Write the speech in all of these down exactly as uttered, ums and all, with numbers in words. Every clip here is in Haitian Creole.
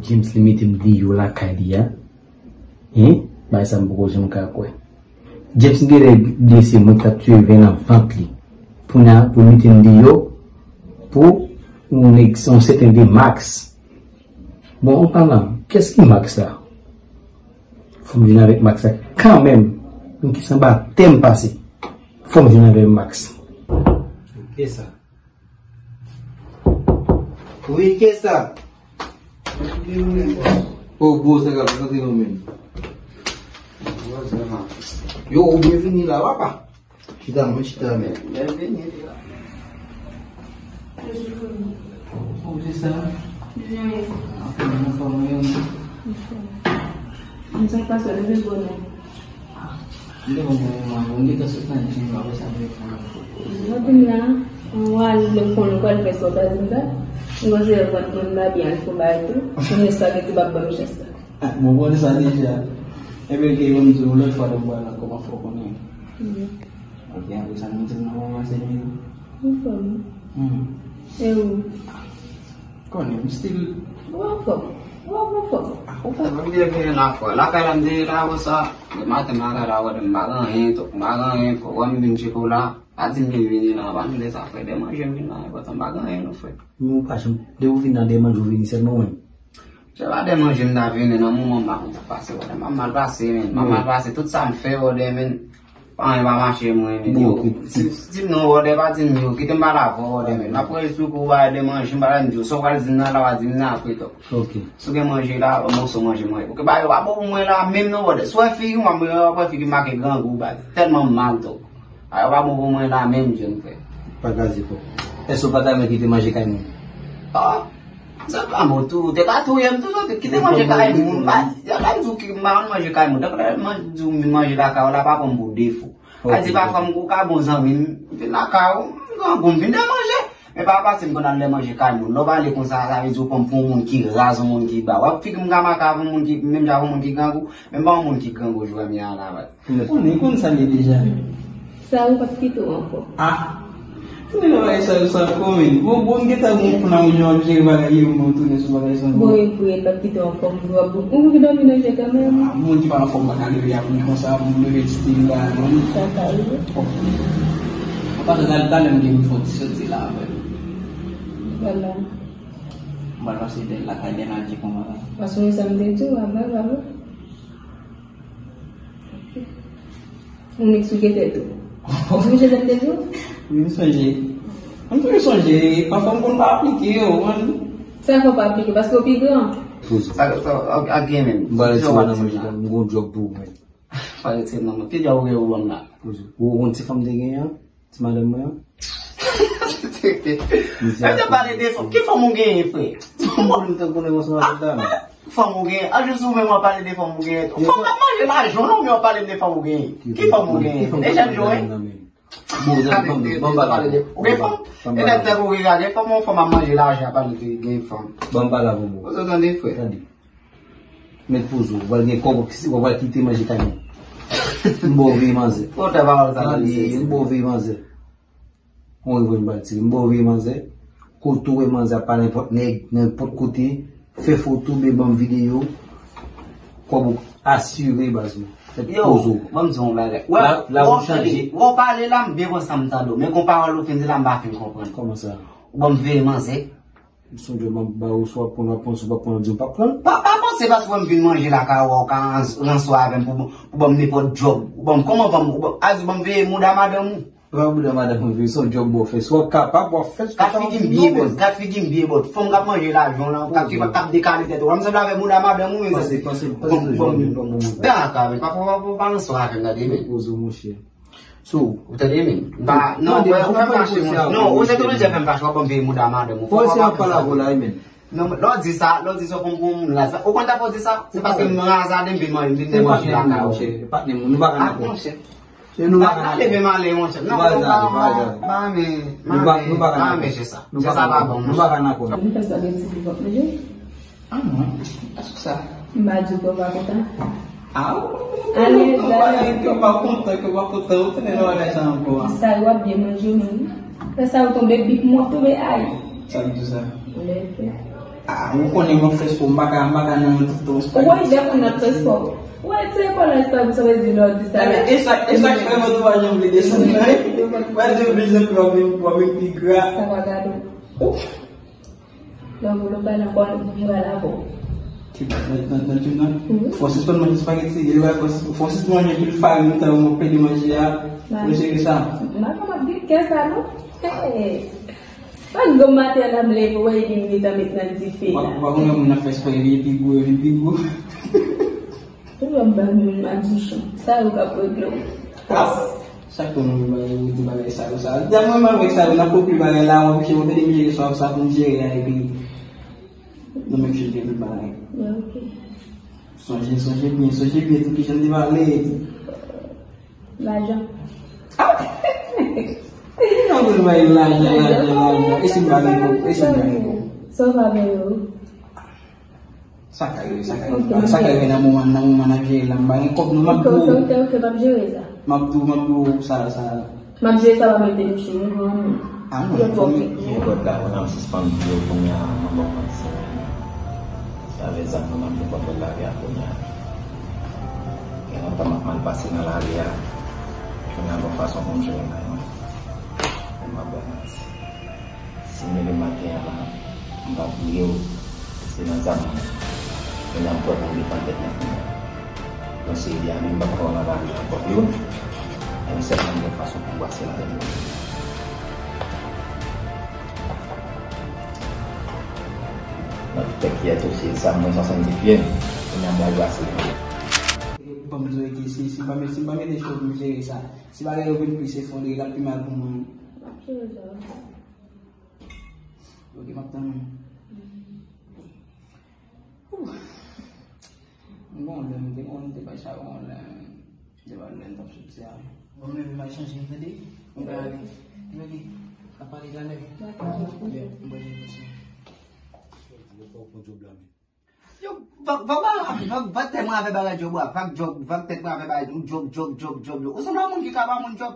James li mete m deyò lakay li a. Hein? Bagay sa m poko janm ka kwè. James genlè bliye se mwen k t ap tiye ven nan vant li. Pou n a, pou mete m deyò, pou yon nèg, yon sèten de Max. Bon, an palan, kiyès ki Max la? Fò m vin avèk Max la kanmenm. Yon ki sanba tè m pase. Fò m vin avèk Max. Kiyès sa? Wi, kiyès sa? O, bro, sa k ap pase non menm? Yo, ou byen vini la, papa. Chita, mwen chita, men. Byenvini la. Ou di sa? Anfòm, anfòm, wi. Mwen sa k pase, leve bonè. M te konn yon moman, bon, m gentan sot nan gym, apre sa, m te pran. Mwen vin la, mwen al, lè m konn ou pral fè sa, w ta di m sa. Mwen se yo pral pran m labi al fon bagay tou. Mwen espageti p ap ban m chans la. Ah, bon, bon, sa deja. Ebyen, ke yo m di w lòt fwa, lè m pral la, kòman fè w konnen? Mhm. Ok, apre sa, nou te nan moman, se li. Anfòm. Hmm. E ou? Konnen, m still. Ou anfòm. Ou anfòm. Ah, ou fè mwen byen vini la, frè. Lakay la, m te ye la, konsa. Demen maten, m lakay la, wè, m pa gen anyen, tou. M pa gen anyen, frè. Wè, m vin tcheke w la. Pa di m byen vini la, pa di m de sa, frè. De manje m vin la, enpòtan, m pa gen anyen, non, frè. Men ou pa janm, de ou vin la, de manje ou vini, sèlman mwen. Se pa de manje m ta vini, nan moman m pa konn sa k pase, wè. M ap mal pase, men. M ap mal pase, tout sa m fè, wè, men. Pa anyen pa mache mwen, men yo. Si, si m non, wòdè pa di m yo, kite m pale avè w, wòdè, men. M ap rele sou kou, ba de manje, m pale m di yo. Sa w pral di m nan la, w a di m nan apre, tou. Ok. Si w gen manje la, yon moso manje mwen. Oke, ba yo pa bon pou mwen la, menm non, wòdè. Si w wè figi m, w ap wè figi m make grangou, ba. Tèlman m mal, tou. Ba yo pa bon pou mwen la, menm, jèn frè. Pa kraze kò. Èske w pa ta renmen kite manje kay moun? Ah. Se pa mwen tou, te ka touye m tou, kite manje kay moun. Yo pa di w ki m pa konn manje kay moun. Tankou lè m di w m vin manje lakay ou la, pa pran m pou defo. A di pafwa m kou ka bon zanmi m, m vin lakay ou, m grangou, m vin de manje. Men pa pase m konn al de manje kay moun. Lè w pale konsa, sa vle di w pran m pou yon moun ki raz, yon moun ki ba. W ap figi m ka make avè yon moun ki, menm jan avè yon moun ki grangou, men m pa yon moun ki grangou, jwè m ye a la, baz. Ou konnen, ou konn sa m ye deja. Sa ou pa t kite w ankò. Ah! Tounen nan bagay sa yo sa ankò, men. Bon, bon, m gentan gen yon plan, jan w ap jere bagay yo, men w tounen sou bagay sa ankò. Bon, e vre, pa t kite w anfòm, ou ap bon. Ou ki dòmi nan je kanmenm. Ah, moun ki pa anfòm pa ka leve ap ri konsa, pou m leve ti la, non. Sa ka rive. Bon. An pasan, talè, talè m gen pou m fè yon ti soti la, avè w. Vwala. M pral pase dèyè lakay Bernadette konsa. Paske sa m te di w, avè, avè. Ou eksplike tèt ou. Ou sonje sa m te di w? Wi, m sonje. M toujou sonje, pafwa m konn pa aplike yo, man. Sa fè w pa aplike? Paske w pi gran. Poze. Sa, sa, ak, ak gen menm. M pral retire nan manje la, m gon djòb pou ou, men. Pral retire nan manje. Ki djòb ou gen pou ban m la? Poze. Ou konn ti fanm te genyen an? Ti madanm mwen an? Misye ap pale de fanm. Ki fanm ou genyen, frè? Ti fanm ou genyen? Fanm ou genyen? A jis ou menm w ap pale de fanm ou genyen tou. Fanm k ap manje lajan w, non, men w ap pale de fanm ou genyen. Ki fanm ou genyen? E jèn jan w ye? Bon, ou gen fanm? E lè tankou ou gen fanm, yon fanm ap manje lajan, ap pale de gen fanm. Ban m pale avè w, bon. Ou tande, frè? Tande. Met poze w, ou pral gen kòb, ou pral kite manje kay moun. M ba w veye manzè. Ou te pawòl sa nan misye. M ba w veye manzè. Yon revòl m pral tire. M ba w veye manzè. Kote w wè manzè ap pale nenpòt nèg, nenpòt kote, fè foto, oubyen ban m videyo. Kòb ou asire, baz mwen. Met poze w. Yo, ban m di w yon bagay. Wè, la, la ou chanje. Wè, w pale la, m byen konn sa m tande w. Men gon pawòl ou fin di la, m pa fin konprann. Kòman sa? Ou ban m veye manzè. M sonje m ap ba ou, si w ap pran, w ap pran, si w p ap pran, w di m p ap pran. Pa, pa panse paske w wè m vin manje lakay ou, ou ka ran-, ranse w avè m pou, pou ban m nenpòt djòb. Ou ban m, kòman ban m, ou ban, a di w ban m veye mouda madanm ou. E pa mouda madanm ou veye, se yon djòb w ap fè. Si w ap kapab, w ap fè, si w pa kapab, w ap fè. Gad figi m byen bòt, gad figi m byen bòt. Fanm k ap manje lajan w lan, k ap, k ap dekale tèt ou. W ap sanble avèk mouda madanm ou, men. Panse, panse, panse toujou. Dakò, men pa, pa, pa, pa ranse w avè m, tande, men. Poze w, monchè. So, ou tande, men? M pa, non, ou fè m fache, monchè. Non, ou se tou lè fè m fache, w ap ban m veye mouda madanm ou. Fò w ap pale avè w la, men. Non, lè w di sa, lè w di sa, fò m gon moun la. Ou konn sa fè w di sa? Se paske m razade, m vin manje, m vin manje lakay ou. Patnè m, monchè. Patnè m, nou pa ka nan kont. Ah, monchè. Nou pa ka nan kont. Leve m ale, monchè. Non, pa, pa, pa, men, men, je sa. Je sa pa bon, monchè. Nou pa ka nan kont. Ou fè sa de ti pipòt, mesye? Ah non, pa sou sa. M pa di w ke w pa kontan. Ah, ou, ou, ou, ou pa, ou pa kontan, ke w pa kontan, ou tande nan bagay sa ankò a. Sa yo ap byen manje menm. Lè sa yo tonbe bip mwen tonbe ay. Sa m di sa. Lè fè. Ah, ou konnen mwen fè spò, m pa ka, m pa ka nan yon ti ton spò. Ou wè, lè moun nan fè spò. Ou wè, se kòlèj pa pou sa vle di lè w di sa la. E sa, e sa k fè mwen tou pa janm vle desann nan. Wè, de plis an plis w ap vin, w ap vin pi gra. Sa va gade w. Ouf! Lè w vle w pale ankò, li pral avè w. Ki nan, nan, nan, nan, nan. Mhm. Fò w sispann manje spageti, e wè, fò w sis-, fò w sispann manje pil farin, sa w ap pede manje a. Manje. Ou jere sa. M pa konn ap gen kè sa, non. Hey! Pa gwo maten la m leve, wè, epi m gentan met nan dife la. Ou pa, ou pa konn lè moun nan fè spò, epi, epi gwo, epi gwo. Ou wè m ba moun madichon. Sa yo k ap regle w. Ah! Chak tan nou bagay, ou di bagay sa yo, sa. Dènye mwen avèk sa yo, n ap konkli bagay la, w ap jere, w tande m jere sa, sa pou m jere a, epi nou menm jere tout bagay. Ya, ok. Sonje, sonje byen, sonje byen, tou kijan m te pale. Lajan. Ah! Non, pou nou bay lajan, lajan, lajan. E si m pa gen kòb, e si m pa gen kòb. Sa w pa gen yo. Sa ka rive, sa ka rive. Ok, ok. Sa ka rive nan moman, nan moman n ap jere la. M pa gen kòb, non, m ap di w. Ok, ok, ok, ok, m ap jere sa. M ap di w, m ap di w sa, sa. M ap jere sa, m ap mete m sou yon granmoun. Ah, non, fò m. Gen kòd la, kounye a m sispann di w, kounye a, m ap ba w manti. Sa vle zam nan, m ap gen kòd la, kounye a. Gen lontan m ap mal pase nan lari a. Kounye a, gon fason pou m jere nan yon. M ap ba w manti. Si m leve maten an la, m pa priye w, se nan zam mwen. Kounye a m pran pou m defann tèt mwen kounye a. Yon seri de ane m p ap ka nan lari ankò vre. Mwen sèlman m gen fason pou m brase lavi mwen. Nan tèt kiyèt osi, zam mwen swasanndifye, kounye a m pral brase l. Ban m di w, si, si m pa met, si m pa mete chòv pou m jere sa, si bagay yo vin plis efondre, l ap pi mal pou mwen. Ok, m ap tann ou. Ouh. M gon lè, m te gon, m te bay sa gon lè, m te bay lè, m t ap soti a. Bon, men m al chanje, m tande. M pral ale. M tande. N ap pale talè. Dakò. Yeah, m pral jere sa. Yo, vag, vag, vag, vag, vag tèt mwen avè bagay djòb ou a. Vag djòb, vag tèt mwen avè bagay djòb, djòb, djòb, djòb, djòb. Ou sanble yon moun ki ka ba moun djòb.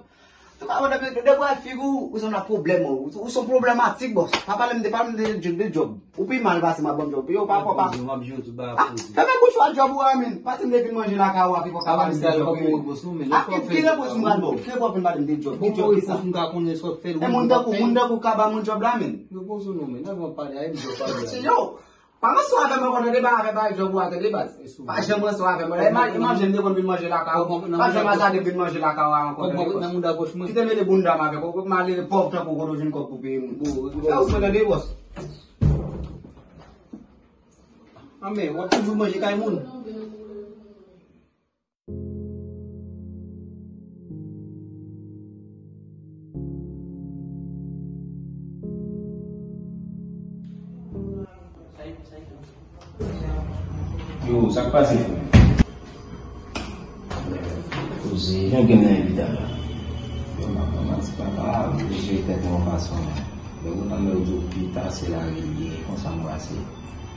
Tou ka wè depi, depi w al figi w, ou sanble pwoblèm ou. Ou, ou se yon pwoblèmatik, bòs. Pa pale m de, pale m de, de, de djòb. Ou pi mal pase m ap ban m djòb. Yo, pa, pa, pa. M ap jwe tout bagay. Ah, fèmen bouch ou a djòb ou a, men. Pase m te vin manje lakay ou a, pi pou ka pale m de djòb. Ah, ki, ki repons m pral ba w? Ki repons m pral ba w? Ki djòb ki sa? E moun tankou, moun tankou ka ba moun djòb la, men. Yo, pa ranse w avè m ankò, tande, pa avè bagay djòb ou a, tande, baz. Pa janm ranse w avè m. Lè manje m te konn vin manje lakay ou, pa janm azade vin manje lakay ou a ankò, tande, bòs. Kite mete bounda m avèk ou, malere pòv tankou w, kote w jwenn kòb pou peye moun. Fè ou swen, tande, bòs. Anmè, w ap toujou manje kay moun. Yo, sa k pase, frè? Koze, jan gen nan epi la. Yo, m ap pran manti, papa, m jere tèt mwen yon fason. Lè ou nan men ou di w pita, se lari l ye, konsa m brase.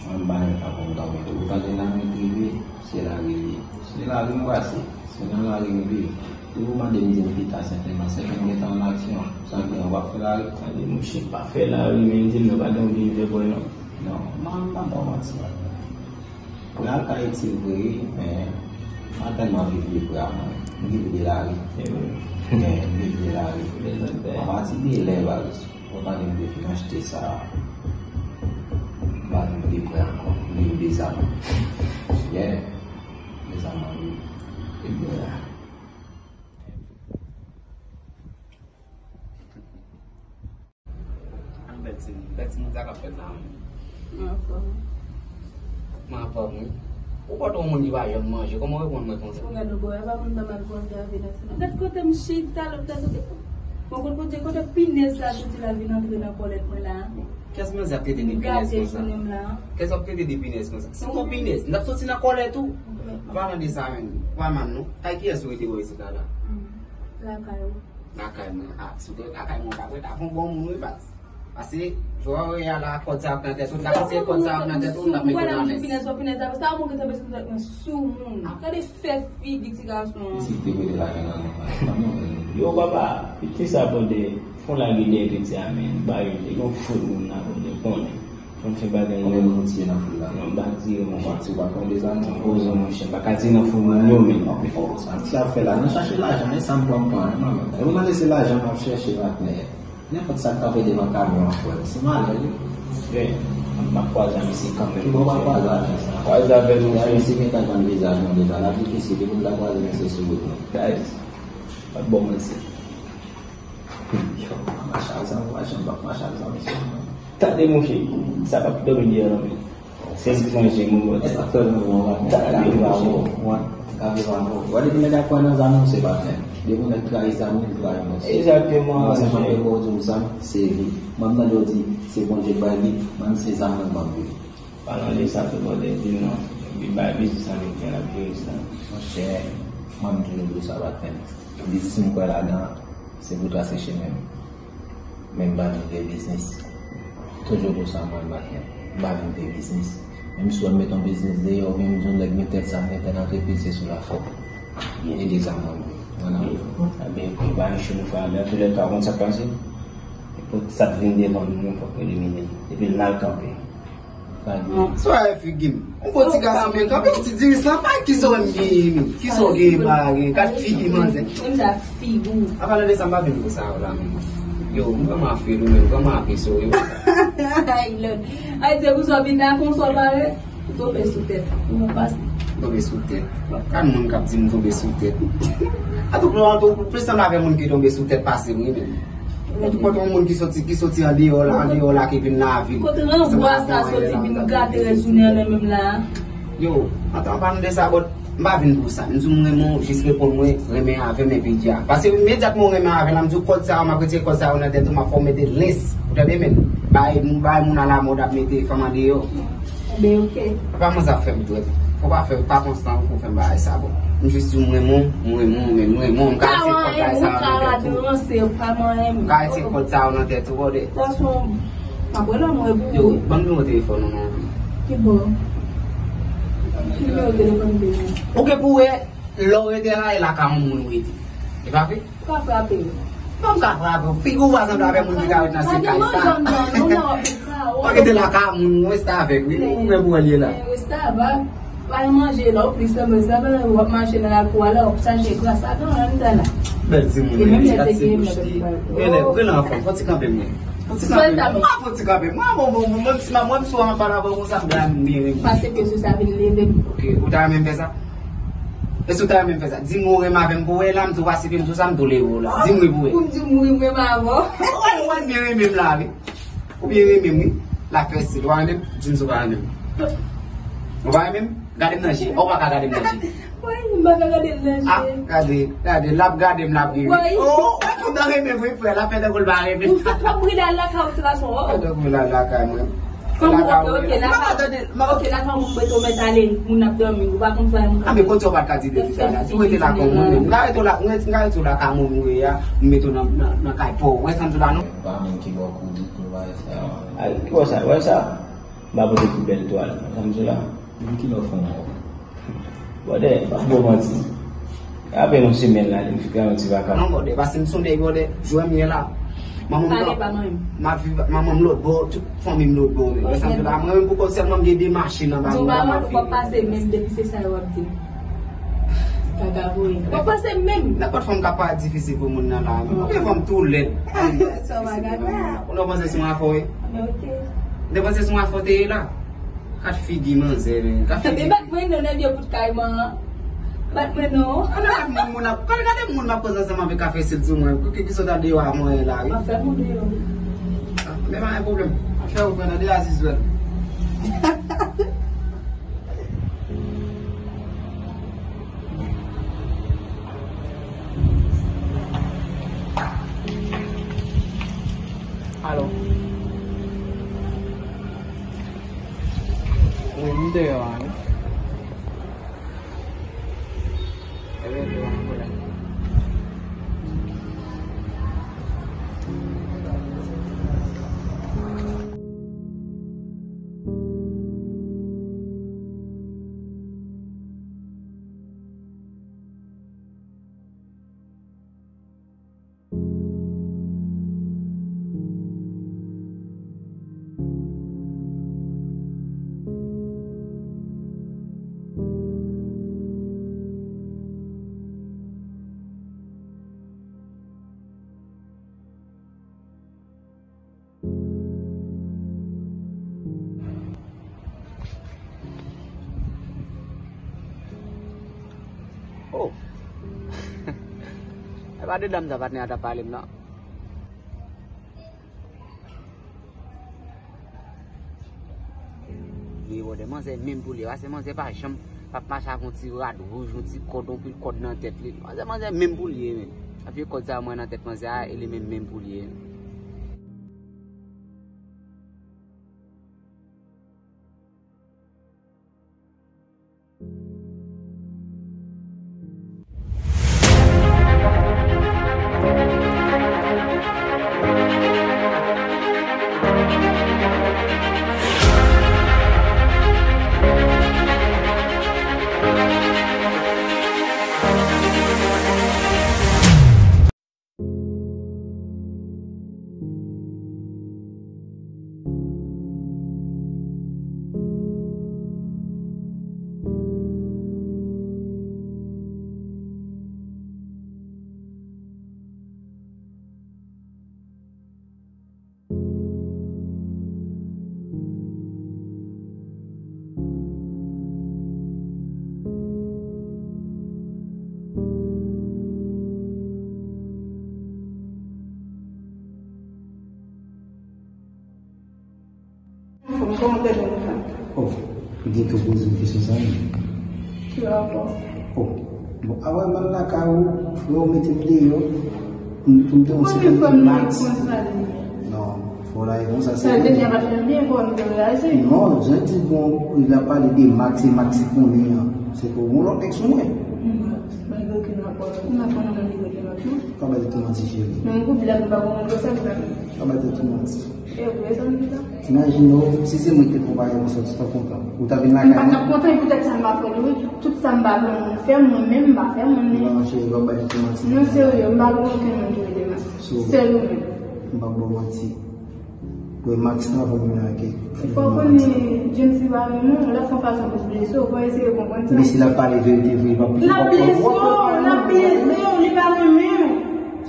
Mwen, m pa gen tan pou m dòmi tou. Ou tande nan men prive, se lari l ye. Se lari m brase, se nan lari m viv. Depi w mande m di m pita senpleman, se ke m gentan an aksyon. Sa k gen, w ap fè lari? Tande, mouche pa fè lari, men di m nan pa gen yon byen fè vre non. Non, m pa, m pa ba w manti. Prè a ka itil vre, men m pa tèlman viv de prè a mwen. M viv de lari. Se vre. Men m viv de lari. Apati de lè, baz. Kontan li m te fin achte sa. M pa vin de prè ankò. M vin de zam. Yeah. De zam an wi. Ebyen la. Bèl timoun, bèl timoun, sa k ap fèt la menm? Mwen anfòm. Mwen anfòm wi. Ou pa t yon moun ki pa janm manje, kòman w reponn mwen konsa? Ou gade w bò, e pa moun pa mal konte avè nan timoun. Gad kote m chita, lòt la soti. Mwen konn kote, kote pinèz sa soti la vin antre nan kòlèt mwen la. Kiyès manzè ap trete de pinèz konsa? Gate jounen m la. Kiyès ap trete de pinèz konsa? Si w t yon pinèz, m t ap soti nan kòlèt ou. An palan de sa menm, ou pa mal non. Kay kiyès ou rete bò isit la la? Lakay ou. Lakay mwen, a, si w te lakay mwen, w t ap ret avè yon bon moun wi baz. Pase, jwè w ye a la, kòd sa ap nan tèt ou, n ap eseye kòd sa ap nan tèt ou, n ap mete w nan lès. Pinèz, pinèz, sa, sa, mwen gentan bezwen tèt mwen sou moun. Gade fè figi ti gason an. Si te mete lajan nan men mwen, nan men mwen. Yo, papa, piti sa, bòdè, fon lage dèyè piti a, men, ba yo, te gen yon foul moun la, bòdè, konnen. Mwen fè bagay. Konbyen moun ou tiye nan foul la? Non, m pa tire, monchè. Si w pa konn de zam, non. Poze, monchè. M pa ka tire nan foul moun yo, men. Sa m ti ap fè la, nan chache lajan, e sa m pran, m pran, non, men. E ou nan lese lajan, m ap chèche patnè. Nenpòt sa k kanpe devan kamyon an, frè m, se malè, wi. Frè, m ap kwaze ak misye kanmenm. Ki bò w ap kwaze avè sa? Kwaze avè l, monchè. Misye gentan konn vizaj mwen deja, l ap difisil, depi m ta kwaze misye sou wout mwen. Guys, pa t bon manti. Yo, mache ak zam, mache, m p ap mache ak zam, mesye. Tande, monchè, sa p ap dòmi deyò, non, men. Se li k manje, mon bòt. E sa k fè nou bon, w ap ka viv avè w, w ap ka viv avè w. Wè, depi nèg la kwè nan zam, se pa fè. Depi nèg trayi zam, li trayi mwen. Egzakteman, monchè. Mwen se fanm ke bon, di m zam, se li. Mwen m tande yo di, se Bondye k bay li, mwen m se zam mwen, mwen m viv. Palan de sa tou, bòdè, di non. Li bay biznis ann gen la biznis la. Monchè, mwen m toujou di w sa, patnè. Biznis m kwè ladan, se pou trase chemen m. Men m pa vin de biznis. Toujou di w sa, mwen, patnè. M pa vin de biznis. Menm si w wè m met yon biznis deyò, oubyen m di yon nèg gen tèt sa, m gen tèl antrepriz, se sou lafò. Ede sa mwen, mwen nan. Ebyen, ebyen, pa yon chou nou fè, men antoulèka, ou konn sa k pase? Nenpòt sa k vin devan nou, nou pap elimine l. Epi l mal kanpe. Sa w fè figi m. Yon bon ti gason byen kanpe, yon ti diris lan, pa kisa w genyen, men. Kisa w genyen, pa genyen. Gad figi manzè. Menm sa figi w. Apalan de sa, m pa vin pou sa, la, men. Yo, m vrèman afil, ou menm, vrèman apese w, yo. Ay, Lòd. Ay, se pou sa w vin la, konsa w parèt. Ou tonbe sou tèt. Ou pase. Tonbe sou tèt. Gad moun k ap di m tonbe sou tèt. An tou, an tou, plis sanble avè moun ki tonbe sou tèt pase m, wi, menm. Kote, kote yon moun ki soti, ki soti andeyò la, andeyò la, ki vin lavil. Kote ranvwa sa soti vin gate rès jounen an nan menm la? Yo, antan pa nou de sa, bòt, m pa vin pou sa. M di w m renmen w, jis reponn mwen, renmen avè m epi di a. Paske imedyatman w renmen avè l, m di w kòd sa yo, m ap retire kòd sa yo nan tèt ou, m ap fè w mete lens. Ou tande, men? Bay, bay moun alamòd ap mete fanm andeyò. Ebyen, oke. Pa kòmanse ap fè m dwèt. Fò pa fè, pa konstan pou fè m bagay sa, bon. M jis di w m renmen w, m renmen w, men m renmen w, m ka retire kòd bagay sa yo nan tèt ou. M ka retire kòd sa yo nan tèt ou, bòdè. Gason, m ap rele w, mwen, pou ou. Yo, ban m nimewo telefòn ou non. Ki bò? Ki nimewo telefòn ou te gen? Ou gen pou wè, lè w rete la, e lakay yon moun ou rete. E pa vre? Ou ka frape yo. Kòman m ka frape w? Figi w pa sanble avè moun ki ka ret nan se kay sa. Pa gen manje anndan, non, nan w ap met kawòl. Pa rete lakay moun, reste avèk li. Ou menm pou wè l ye la. Reste avèk. Pa gen manje la, ou plis sanble, sanble w ap mache nan lakou a la, w ap chache gras. Sa gen anndan la. Bèl timoun, wi, kat se bouch li. Rele, rele anfòm, fò ti kanpe mwen. Fò ti kanpe. Mwen fò ti kanpe. Mwen, bon, bon, bon, mwen, si mwen, mwen, si w ap pale avè w konsa, m ta renmen byen renmen. Pase ke sou sa vin leve m. Ok, ou ta renmen m fè sa? E si w ta renmen m fè sa? Di m ou renmen avè m pou wè la, m tou pase pye m sou sa, m tou leve w la. Di m wi pou wè. Pou m di m wi, m renmen avè w. Ou wè, ou wè m byen renmen m la, wi. Ou byen renmen m, wi. L ap fè stil. Ou pa renmen m? Di m si w pa renmen m. Ou pa renmen m? Gade m nan je. Ou pa ka gade m nan je. Woy, m pa ka gade l nan je. Ah, gade, gade, l ap gade m, l ap ri, wi. Woy. Oh, ou wè kontan renmen m, wi, frè, l ap fè tankou l pa renmen m. Ou fè twòp bri la lakay ou, ti gason, oh. Fè tankou l al lakay mwen. Kòm ou, ok, ok, lakay, ok, lakay ou mete w mèt ale, moun ap dòmi, ou pa konn sa moun. Ah, men kote w pa t ka di de tout sa la. Si w rete lakay moun, m ka rete w la, m ka rete w lakay moun ou ye a, m mete w nan, nan, nan kay pa w. Ou wè sa m di w la, non? Pa menm ki bò kouri pou bagay sa. Ay, ki bò sa? Wè sa? M pa pote pi bèl twal. Sa m di w la? Menm ki lè w fè yon mò. Bòdè, pa bo manti. Apre yon semèn la, li fè yon ti vakans. Non, bòdè, paske m sonde, bòdè, jwè m ye la. Manman m, pale pa manman m. M ap viv, manman m lòt bò, tout fanmi m lòt bò, men. Wè sa m di la, mwen menm pou kò sèlman m gen de machin anba m, m ap viv. Di w pa wè, w ap pase menm depi se sa yo ap di. Vagabon. W ap pase menm. Nenpòt fanm k ap parèt difisil pou moun nan la, men. Konbyen fanm tou lèd. Sa w vagabon. Ou nan panse se yon afè, wi? Men ok. Ou te panse se yon afè w te ye la? Kat figi manzè, men. Kat figi. Bat mwen non, nan vye bout kay mwen an. Bat mwen non. Gade moun, moun ap, gade, gade moun m ap koze ansanm avèk ka fè sil sou mwen. Pou ki, ki sot andeyò a mwen la, wi. M ap fè moun deyò. Ah, men pa gen pwoblèm. M ap fè ou pran nan de a zizwèl. Alo. Wi, m deyò a, wi. Ebyen, ok, pa gen pwoblèm. Oh. E pa de dam sa patnè a t ap pale m nan. Li wè de manzè menm pou li, paske manzè pa janm p ap mache ak yon ti rad wouj, yon ti kòd, yon pil kòd nan tèt li. Manzè, manzè menm pou li ye menm. Ap vye kòd sa mwen nan tèt manzè a, e li menm menm pou li ye menm. Kòman w te jwenn sa? Oh, m te tou poze m kesyon sa menm. Ki rapò? Oh, bon, avan m al lakay ou, frè w mete m deyò, m, pou m te yon ti fanmi max. Non, fò w lage konsa, se... Sa deja pa t fè byen, kòman w te reyaji? Non, jan di bon, li ap pale de max, se max li konnen an. Se pou yon lòt ex ou mwen. Mwen gen okenn rapò. Ou pa konn nan li gen lòt non. Pa bay tèt ou manti, cheri. Men m koup lè m pa konn nan sa m fè. Pa bay tèt ou manti. E vre sa m di la. Imajine w, si se mwen ki te fè w bagay konsa, ou t ap kontan. Ou ta vin lakay mwen. M pa t ap kontan, e poutèt sa m pa fè l, wi. Tout sa m pa vle yon moun fè, mwen menm, m pa fè moun li. Non, cheri, pa bay tèt ou manti. Non, serye, m pa vle okenn moun ki rele m. Sèl ou menm. M p ap ba w manti. Wè Max nan vòm yo lage. Fò w konnen James li pa renmen w, l ap fè yon fason pou l blese w, fò w eseye konprann sa. Men si l ap pale verite vre, li p ap, li p ap blese w, l ap blese w, li pa renmen w.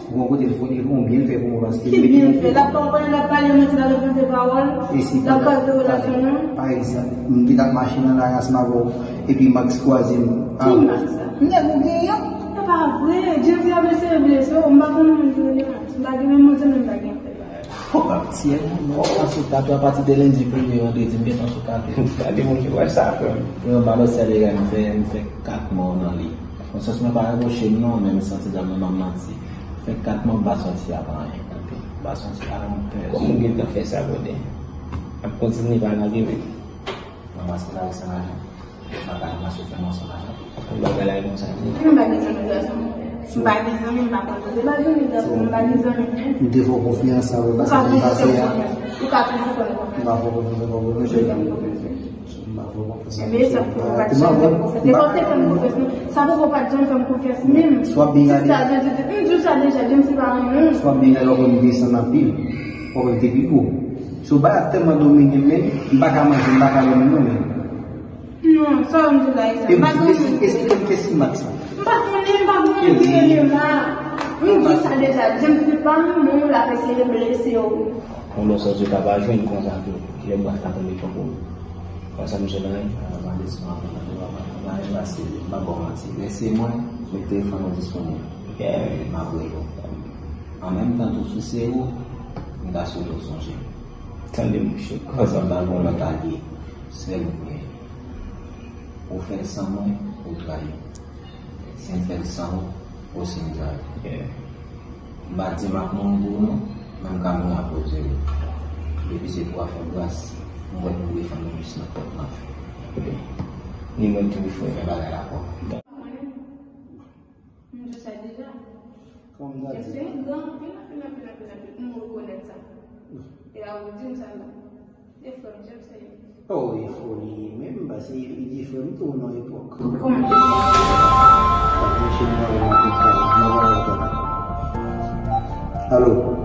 Ou gon kote l fè, li fè yon byen l fè pou mwen paske... Ki byen l fè? L ap konprann, l ap pale manti, l ap envante pawòl, l ap kraze relasyon nou. Pa egzanp, m te t ap mache nan lari ansanm avè w, epi Max kwaze m. Ki Max sa? Nèg ou genyen an? Se pa vre, James li ap eseye blese w, m pa konn moun ki rele Max, m pa gen menm moun, se menm pa gen. Fòk ap tiye moun, non, ansoukate, apati de lendi, premye, vandredi, m gentan ansoukate. Gade moun ki wè sa, frè m. Yo, m pa lòt sèl erè m fè, m fè kat mwa nan li. Nan sans mwen pa repwoche m non, men m santi sa mwen m ap manti. M fè kat mwa m pa sòti ak anyen. M pa sòti ak yon pèsòn. Kòman w gentan fè sa, brother? Ap kontinye pa lage menm. Mwen maske lari san lajan. Bagay mache fè mwen san lajan. Bagay la e konsa. M pa gen zanmi gason. M pa gen zanmi, m pa konn kote ba zanmi gason, m pa gen zanmi. M te fè w konfyans, sa vre, paske m pase a. Ou ka toujou fè m konfyans. M pa fè w konfyans ankò, vre, mesye. Ou fè m konfyans, wi. M pa fè w konfyans ankò. Ebyen, sa poko pa t janm fè m konfyans. E pa w te fè m konfyans, non. Sa poko pa t janm fè m konfyans, menm. Swa byen gade. Si sa, m di w sa deja, James se pa renmen w. Swa byen gade, w ap wè m desann anpil. W ap wè m te pi gwo. So, bagay ap tèlman domine m, menm, m pa ka manje, m pa ka dòmi, non, menm. Non, sa w di la, e sa. E m pa di, esplike m kiyès ki Max la. M pa konnen, m pa konnen ki rele m la. M di w sa deja, James li pa renmen w, l ap eseye blese w. Yon lòt sòs yo ta pa jwenn konsa tou. Kilè bras la tonbe tankou. Konsa m jwenn anyen. Mande sou mwen, mande papa. Mande pase, m pa ba w manti. Lese mwen, met telefòn ou disponib. M ap rele w. An menm tan tou, si se ou, m ta swete w sonje m. Tande mouche, konsa m pa gen yon lòt alye. Sèl ou m genyen. Ou fè l san mwen, ou trayi m. Si m fè l san ou, osi m trayi w. M pa di m ap mouri pou ou non, men m ka mouri akoz de ou. Depi se pou afè gras, m prèt pou defann ou jis nan pòt lanfè. Ni mwen tou, frè. Fè bagay la pwòp. M di w sa deja. Kòm dadi. James se yon gran anpil, anpil, anpil, anpil, anpil. M rekonèt sa. E a ou di m sa non. E frè m, James se. Oh, e foli menm, paske li di frè m tou nan epòk. Kòman? Alo?